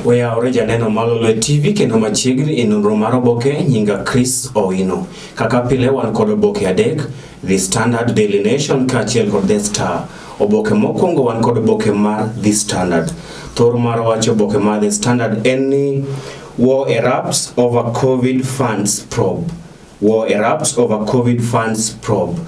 Wayawore janeno mar Lolwe TV kendo machiegni e nonro mar oboke nyinga Chris Owino. Kaka pile wan kod oboke adek, The Standard, Daily Nation kaachiel kod The Star. Oboke mokwongo wan kod oboke mar The Standard. Thor mar wach oboke mar The Standard en ni war erupts over COVID funds probe. War erupts over COVID funds probe.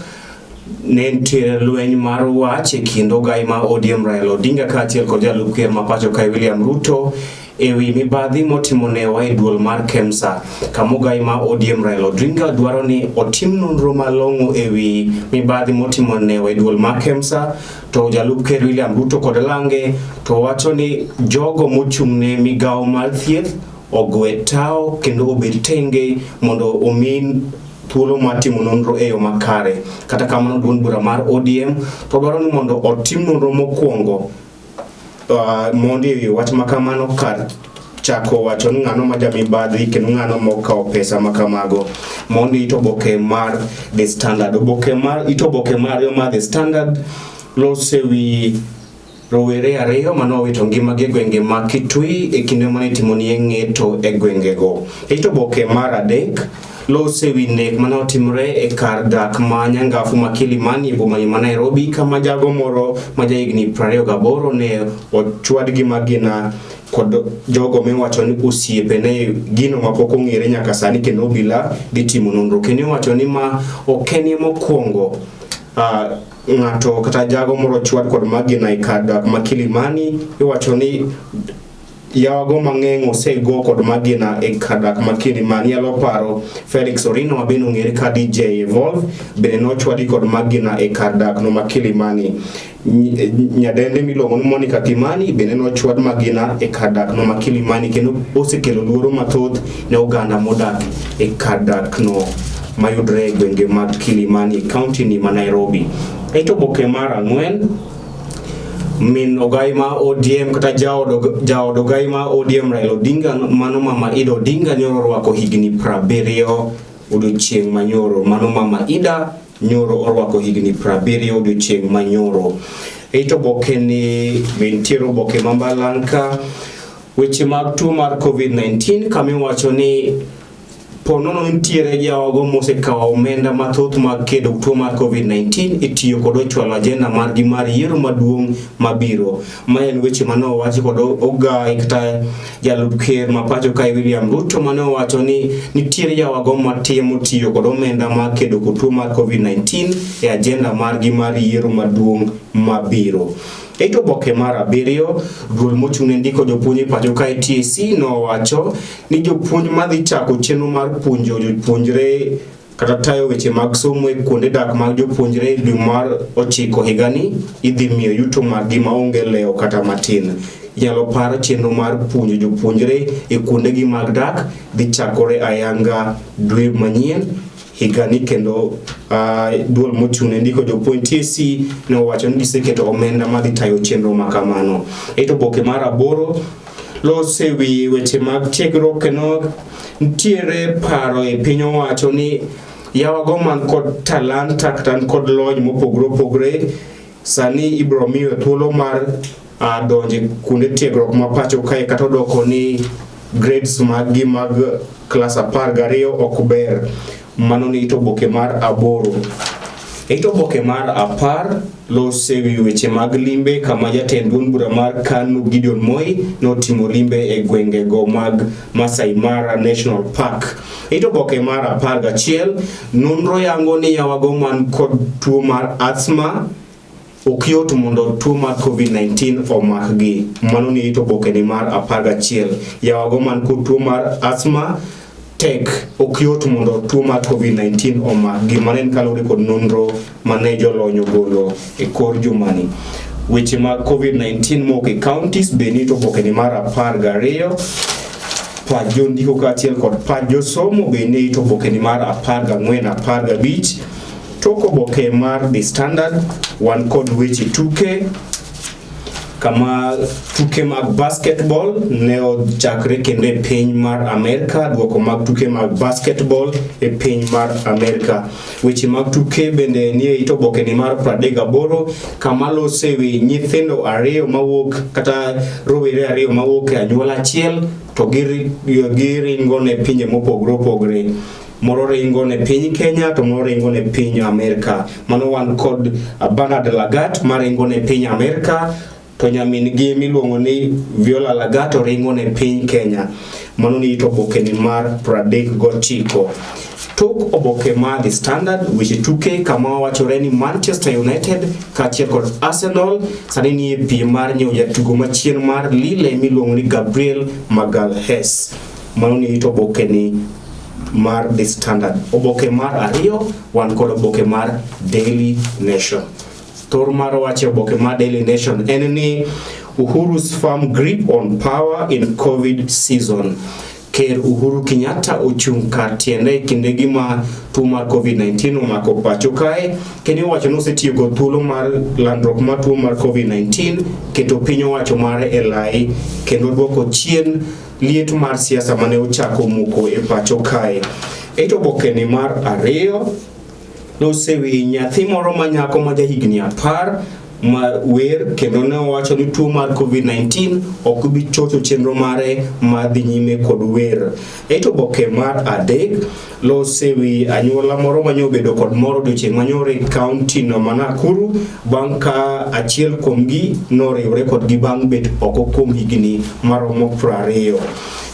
Ne nitiere lweny mar wach e kind ogai ma ODM Raila Odinga kaachiel kod jalup ker ma pacho kae William Ruto e wi mibadhi motimo newa e duol mar KEMSA kama ogai ma ODM Raila Odinga dwaro ni otim nonro malong'o e wi mibadhi motimo newa e duol mar KEMSA to jalup ker William Ruto kod lange to wacho ni jogo mochung'ne migawo mar thieth ogwe tawo kendo obed tenge mondo omi thuolo mar timo nonro e yo makare. Kata kamano duond bura mar ODM to dwaro ni mondo otim nonro mokwongo mondo e wach ma kamano kar chako wacho ni ng'ano ma jamibadhi kendo ng'ano mokawo pesa ma kamago mondo it oboke mar The Standard. Oboke mar it oboke mar ariyo mar The Standard loso e wi Rowere ariyo mane owito ngimagi e gwenge ma Kitui e kinde mane itimonie ng'eto e gwengego. It oboke mar adek loso e wi nek mane otimore e kar dak ma Nyangafu ma Kilimani e boma ma Nairobi kama jago moro ma jahigni 28 ne ochwad gi magina kod jogo miwacho ni osiepene gino mapok ong'ere nyaka sani kendo obila dhi timo nonro kendo iwacho ni ma ok en mokwongo ng'ato kata jago moro chwad kod magina e kar dak ma Kilimani iwacho ni yawago mang'eny osego kod magina e kar dak ma Kilimani. Nyalo paro Felix Orino ma bende ong'ere ka DJ Evolve bende nochwadi kod magina e kar dak no ma Kilimani. Nyadende miluongo ni Monica Kimani bende nochwad magina e kar dak no ma Kilimani kendo osekelo luoro mathoth ne oganda modak e kar dak no mayudre e gwenge mag Kilimani e kaunti ni ma Nairobi. Ito oboke mar ang'wen min ogai ma ODM kata jaod ogai ma ODM Raila Odinga mano mama Ida Odinga nyoro orwako higni 70 odiochieng' manyoro. Mano mama Ida nyoro orwako higni 70 odiochieng' manyoro. Ito oboke ni be nitiere oboke ma Mbalanka weche mag tuo mar COVID-19 kama iwacho ni ponono nitiere jaogo mosekawo omenda mathoth mag kedo tuo mar COVID-19 itiyo kod ochwalo ajenda margi mar yiero maduong' mabiro. Ma en weche mane owachi kod ogai kata jalup ker ma pacho kae William Ruto mane owacho ni nitiere jawago matimo tiyo kod omenda mar kedo kod tuo mar COVID-19 e ajenda margi mar yiero maduong' mabiro. E oboke mar abiriyo, duol mochung' ne ndiko jopuonj e pacho kae TSC nowacho ni jopuonj madhi chako chenro mar puonjo jopuonjre kata tayo weche mag somo e kuonde dak mag jopuonjre e dwe mar ochiko higani idhi miyo yuto margi maonge lewo kata matin. Inyalo par chenro mar puonjo jopuonjre e kuondegi mag dak dhi chakore ayanga dwe manyien higani kendo duol mochung' ne ndiko jopuonj TSC ne owacho ni giseketo omenda madhi tayo chenro ma kamano. E oboke mar aboro loso e wi weche mag tiegruok kendo nitiere paro e piny owacho ni yawago man kod talanta kata kod lony mopogore opogore sani ibiro miyo thuolo mar donjo e kuonde tiegruok ma pacho kae kata odoko ni grades maggi mag klas 12 ok ber. Mano ni it oboke mar aboro. It oboke mar 10 loso e wi weche mag limbe kama jatend duond bura mar KANU Gideon Moi notimo limbe e gwengego mag Masai Mara National Park. It oboke mar 11 nonro yango ni yawago man kod tuo mar asthma ok yot mondo tuo mar COVID-19 omakgi. Mano ni it oboke ni mar 11. Yawago man kod tuo mar asthma tek ok yot mondo tuo mar COVID-19 omakgi. Mano en kaluwore kod nonro mane jolony ogolo e kor jumani. Weche mag COVID-19 mowuok e counties be ni it oboke ni mar 12. Pach jondiko kaachiel kod pach josomo be ni it oboke ni mar 14, 15. Tok oboke mar The Standard wan kod weche tuke. Kama tuke mag basketball ne ochakre kendo e piny mar Amerka, duoko mag tuke mag basketball e piny mar Amerka. Weche mag tuke bende nie it obokeni mar 38 kama lose wi nyithindo ariyo mawuok kata rowere ariyo mawuok e anyuola achiel to giringo ne pinje mopogore opogore. Moro ringo ne piny Kenya to moro ringo ne piny Amerka. Mano wan kod Bernard Lagat maringo ne piny Amerka to nyamin gi miluongo ni Viola Lagat oringo ne piny Kenya. Mano ni it oboke ni mar 39. Tok oboke mar The Standard, weche tuke kama wachore ni Manchester United kaachiel kod Arsenal sani nie piem mar nyiewo jatugo machien mar Lille miluongo ni Gabriel Magalhaes. Mano ni it oboke ni mar The Standard. Oboke mar ariyo wan kod oboke mar Daily Nation. Thor mar wach e oboke mar Daily Nation en ni Uhuru's firm grip on power in COVID season. Ker Uhuru Kenyatta ochung' kar tiende e kindegi ma tuo mar COVID-19 omako pacho kae kendo iwacho ni osetiyo kod thuolo mar landruok mar tuo mar COVID-19 keto piny owacho mare e lai kendo duoko chien liet mar siasa mane ochako muko e pacho kae. E obokeni mar ariyo nosewi nyathi moro ma nyako ma jahigni 10 ma wer kendo ne owacho ni tuo mar COVID-19 ok bi chocho chenro mare mar dhi nyime kod wer. E oboke mar adek losewi anyuola moro mane obedo kod mor odiochieng' manyoro e kaunti no ma Nakuru bang' ka achiel kuomgi noriwre kodgi bang' bet oko kuom higni maromo 20.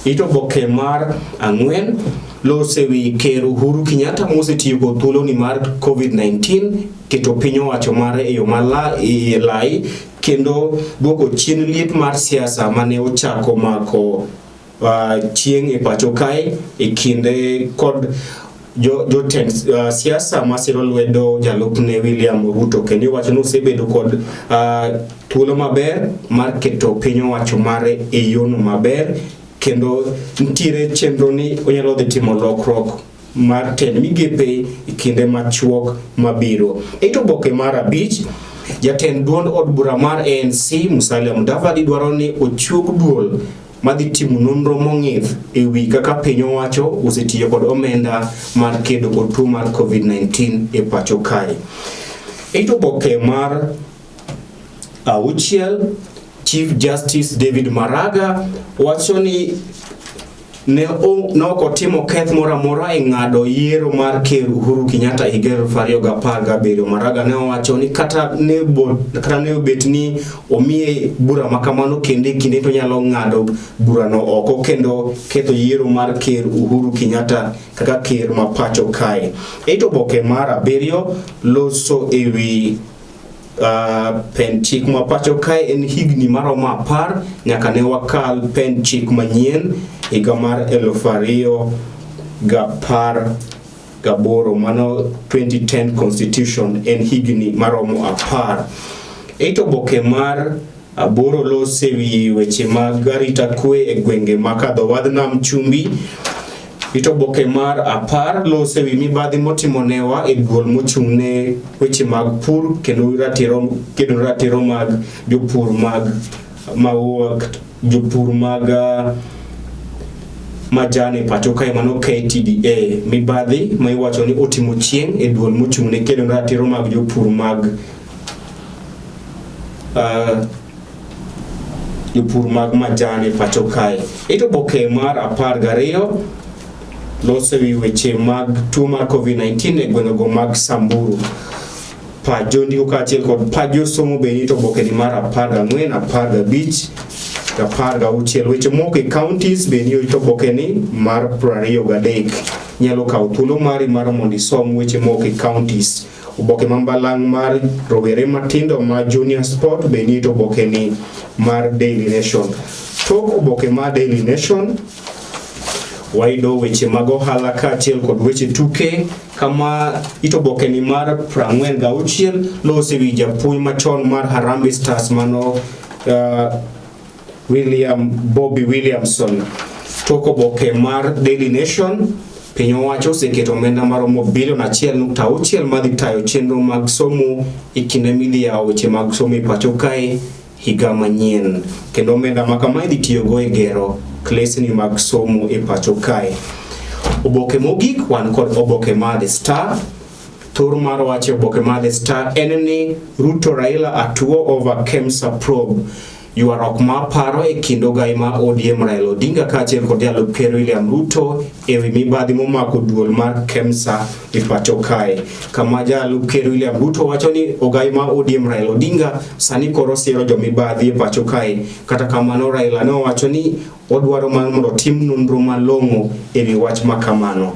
It oboke mar ang'wen losewi Ker Uhuru Kenyatta mosetiyo kod thuoloni mar COVID-19 keto piny owacho mare e yo malai kendo duoko chien liet mar siasa mane ochako mako chieng' e pacho kae e kinde kod jotend siasa masiro lwedo jalupne William Ruto kendo iwacho ni osebedo kod thuolo maber mar keto piny owacho mare e yono maber kendo nitiere chenro ni onyalo dhi timo lokruok mar tend migepe e kinde machuok mabiro. E oboke mar abich, jatend duond od bura mar ANC Musalia Mudavadi dwaro ni ochuog duol madhi timo nonro mong'ith e wi kaka piny owacho osetiyo kod omenda mar kedo kod tuo mar COVID-19 e pacho kae. E oboke mar auchiel, Chief Justice David Maraga wacho ni ne ok otimo keth moro amora e ng'ado yiero mar Ker Uhuru Kenyatta higa 2017. Maraga ne owacho ni kata ne obet ni omiye bura ma kamano kendo e kinde to nyalo ng'ado burano oko kendo ketho yiero mar Ker Uhuru Kenyatta kaka ker ma pacho kae. E oboke mar abiriyo loso e wi pen chik ma pacho kae en higni maromo 10 nyaka ne wakal pen chik manyien higa mar 2018, mano 2010 constitution en higni maromo 10. E oboke mar aboro lose wi weche mag arita kwe e gwenge makadho wadh nam chumbi. It oboke mar 10 lose wi mibadhi motimo newa e duol mochung' ne weche mag pur kendo ratiro kedo ratiro mag jopur mag mawuok jopur mag majan e pacho kae mano KTDA. Mibadhi ma iwacho ni otimo chieng' e duol mochung' ne kedo ratiro mag jopur mag jopur mag majan e pacho kae. E oboke mar 12 loso wi weche mag tuo mar COVID-19 e gwengego mag Samburu. Pajo ndiko kaachiel kod pajo somo be ni to oboke ni mar 14, 15, 16. Weche moko e counties be ni to oboke ni mar 23. Nyalo kawo thuolo mari mar mondo isom weche moko e counties. Oboke ma mbalang' mar rowere matindo ma Junior Sport be ni to oboke ni mar Daily Nation. Tok oboke mar Daily Nation wayudo weche mag ohala kaachiel kod weche tuke kama itoboke ni mar 46 lose wi japuonj machon mar Harambee Stars mano William Bobby Williamson. Tok oboke mar Daily Nation, piny owacho oseketo omenda maromo bilion 1.6 madhi tayo chenro mag somo e kinde midhi yawo weche mag somo e pacho kae higa manyien kendo omenda ma kama idhi tiyogo e gero klesni mag somo e pacho kae. Oboke mogik wan kod oboke mar The Star. Thor mar wach e oboke mar The Star en ni Ruto Raila at war over KEMSA probe. Ywaruok ma paro e kind ogai ma ODM Raila Odinga kaachiel kod jalup ker William Ruto e wi mibadhi momako duol mar KEMSA e pacho kae. Kama jalup ker William Ruto wacho ni ogai ma ODM Raila Odinga sani koro siro jomibadhi e pacho kae. Kata kamano Raila ne owacho ni odwaro mar mondo otim nonro malong'o e wi wach ma kamano.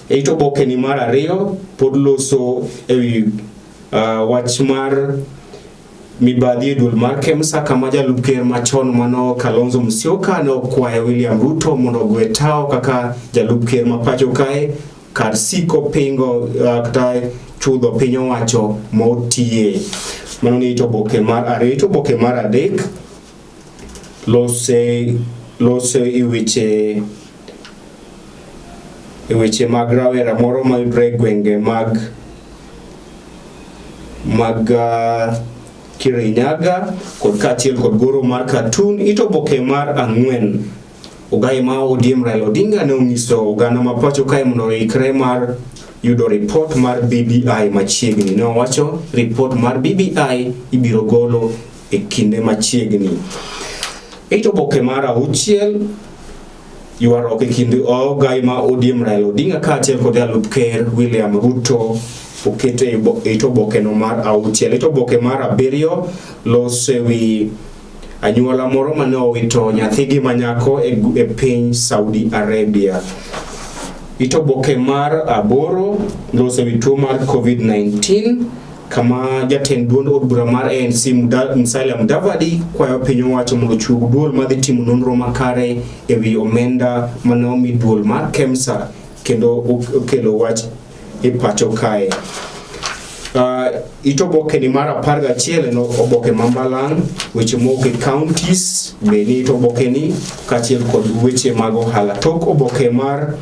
E it oboke ni mar ariyo pod loso e wi wach mar mibadhi e duol mar KEMSA kama jalup ker machon mano Kalonzo Musyoka ne okwayo William Ruto mondo ogwe tawo kaka jalup ker ma pacho kae kar siko pingo kata chudho piny owacho motiye. Mano ni it oboke mar ariyo. It oboke mar adek lose e weche mag rawera moro mayudore e gwenge mag Kirinyaga kod kaachiel kod goro mar katun. It oboke mar ang'wen, ogai ma ODM Raila Odinga ne onyiso oganda ma pacho kae mondo oikre mar yudo ripot mar BBI machiegni. Ne owacho ripot mar BBI ibiro golo e kinde machiegni. It oboke mar auchiel, ywaruok e kind ogai ma ODM Raila Odinga kaachiel kod jalup ker William Ruto oket e it obokeno mar auchiel. It oboke mar abiriyo loso e wi anyuola moro mane owito nyathigi manyako e piny Saudi Arabia. It oboke mar aboro loso e wi tuo mar COVID-19 kama jatend duond od bura mar ANC Musalia Mudavadi kwayo piny owacho mondo ochuog duol madhi timo nonro makare e wi omenda mane omi duol mar KEMSA kendo okelo wach e pacho kae. It oboke ni mar 11 en oboke ma Mbalang', weche mowuok e counties be ni it oboke ni kaachiel kod weche mag ohala. Tok oboke mar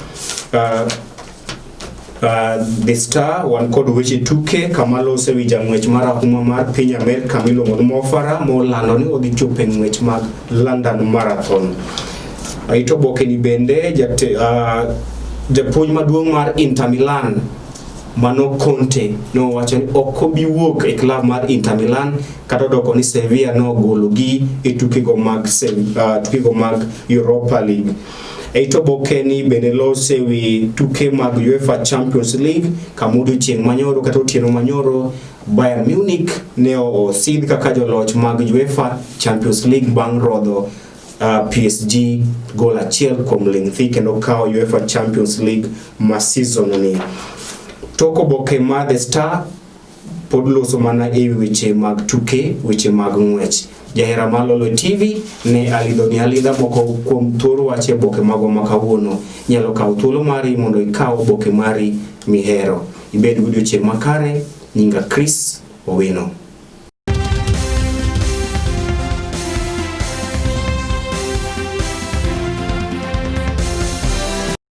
The Star wan kod weche tuke kama lose wi jang'wech mar ahuma mar piny Amerka miluongo ni Mo Farah molando ni odhi chopo e ng'wech mag London Marathon. It oboke ni bende japuonj maduong' mar Inter Milan Mano Conte nowacho ni ok obi wuok e klab mar Inter Milan kata odoko ni Sevilla nogologi e tukego mag Europa League. E it oboke ni bende lose wi tuke mag UEFA Champions League kama odiochieng' manyoro kata otieno manyoro Bayern Munich ne osidh kaka joloch mag UEFA Champions League bang' rodho PSG gol achiel kuom ling' thi kendo kawo UEFA Champions League ma season ni. Tok oboke mar The Star pod loso mana e weche mag tuke, weche mag ng'wech. Jahera mar Lolwe TV ne alidho ni alidha moko kuom thuor wach e oboke magwa ma kawuono. Inyalo kawo thuolo mari mondo ikaw oboke mari mihero. Ibed gi odiochieng' makare. Nyinga Chris Owino.